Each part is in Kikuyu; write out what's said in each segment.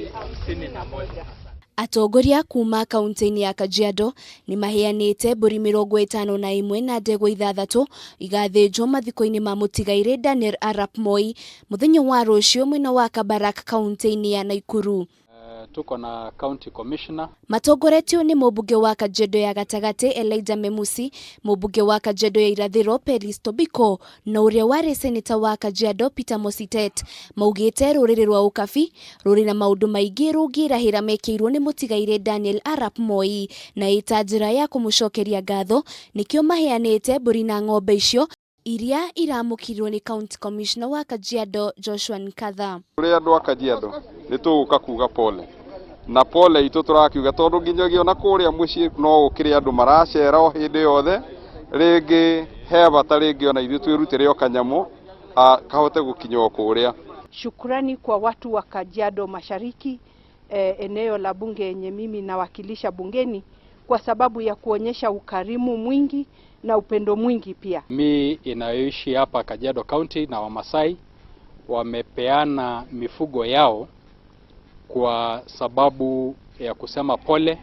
51. Atongoria kuma kaunti-inĩ ya Kajiado nĩ maheanĩte mbũri 51 na ndegwa ithathatũ igathĩnjwo mathiko-inĩ ma mũtigairĩ Daniel Arap Moi mũthenya wa rũciũ mwena wa Kabarak kaunti-inĩ ya Naikuru. Tuko na county commissioner. Matongoretio nĩ mũmbunge wa Kajiado ya gatagatĩ Elijah Memusi, mũmbunge wa Kajiado ya irathĩro Peris Tobiko na ũrĩa warĩ seneta wa Kajiado Peter Mositet maugĩte rũrĩrĩ rwa Ũkabi rũrĩ na maũndũ maingĩ rũngĩrahĩra mekĩirwo nĩ mũtigairĩ Daniel Arap Moi na ĩta njĩra ya kũmũcokeria ngatho nĩkĩo maheanĩte mbũri na ng'ombe icio iria iramũkĩirwo nĩ County Commissioner wa Kajiado Joshua Nkatha. Tũrĩ andũ a Kajiado nĩ tũgũka kuga pole na pole itũ tũrakiuga tondũ nginyagia ona kũrĩa mũciĩ no gũkĩrĩ andũ maracera o hĩndĩ yothe rĩngĩ he bata rĩngĩ ona ithuĩ twĩrutĩre o kanyamũ kahote gũkinya o kũrĩa. Shukrani kwa watu wa Kajiado Mashariki, eneo la bunge yenye mimi nawakilisha bungeni, kwa sababu ya kuonyesha ukarimu mwingi na upendo mwingi pia. Jamii inayoishi hapa Kajiado County na Wamasai wamepeana mifugo yao kwa sababu ya kusema pole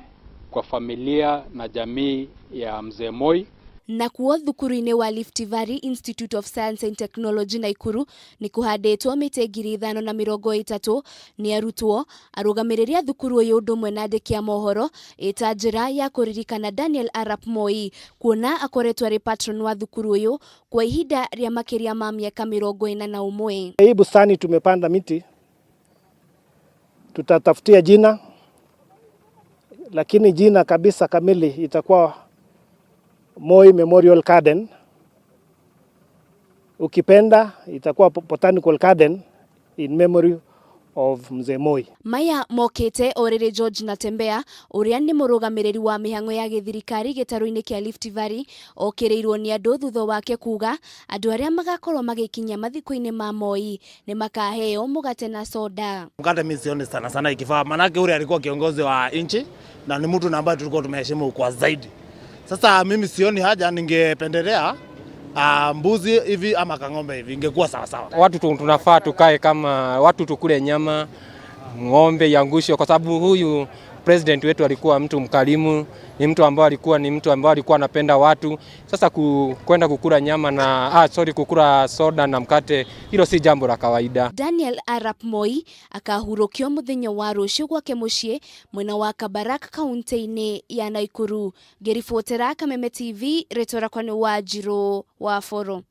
kwa familia na jamii ya Mzee Moi. Nakuo thukuru-inĩ wa Rift Valley Institute of Science and Technology Naikuru nĩ kũhandĩtwo mĩtĩ 5,030 nĩ arutwo arũgamĩrĩri a thukuru ũyũ ũndũ ũmwe na andĩki a mohoro ĩta njĩra ya kũririkana Daniel Arap Moi kuona akoretwo arĩ patron wa thukuru ũyũ kwa ihinda rĩa makĩria ma mĩaka 41. Hii bustani tumepanda miti, tutatafutia jina, lakini jina kabisa kamili itakuwa Moi Memorial Garden. Ukipenda itakuwa Botanical Garden in memory of Mzee Moi. Maya mokĩte o rĩrĩ George Natembeya ũrĩa nĩ mũrũgamĩrĩri wa mĩhang'o ya gĩthirikari gĩtarũ-inĩ kĩa Rift Valley okĩrĩirwo nĩ andũ thutha wake kuga andũ arĩa magakorwo magĩkinya mathiko-inĩ ma Moi nĩ makaheo mũgate na soda. Mkate mimi sioni sana sana ikifaa, manake ule alikuwa kiongozi wa nchi na ni mtu ambaye tulikuwa tumeheshimu kwa zaidi. Sasa mimi sioni haja, ningependelea mbuzi hivi ama kang'ombe hivi, ingekuwa sawa sawa. Watu tunafaa tukae kama watu tukule nyama ng'ombe iangushwe, kwa sababu huyu president wetu alikuwa mtu mkarimu, ni mtu ambaye alikuwa ni mtu ambaye alikuwa anapenda watu. Sasa kwenda kukula nyama na sorry, kukula soda na mkate, hilo si jambo la kawaida. Daniel Arap Moi akahurũkio mũthenya wa rũciũ gwake mũciĩ mwena wa Kabarak kaunti-inĩ ya Naikuru. Ngĩribotera Kameme TV, rĩtwa rĩakwa nĩ Wanjirũ wa Boro.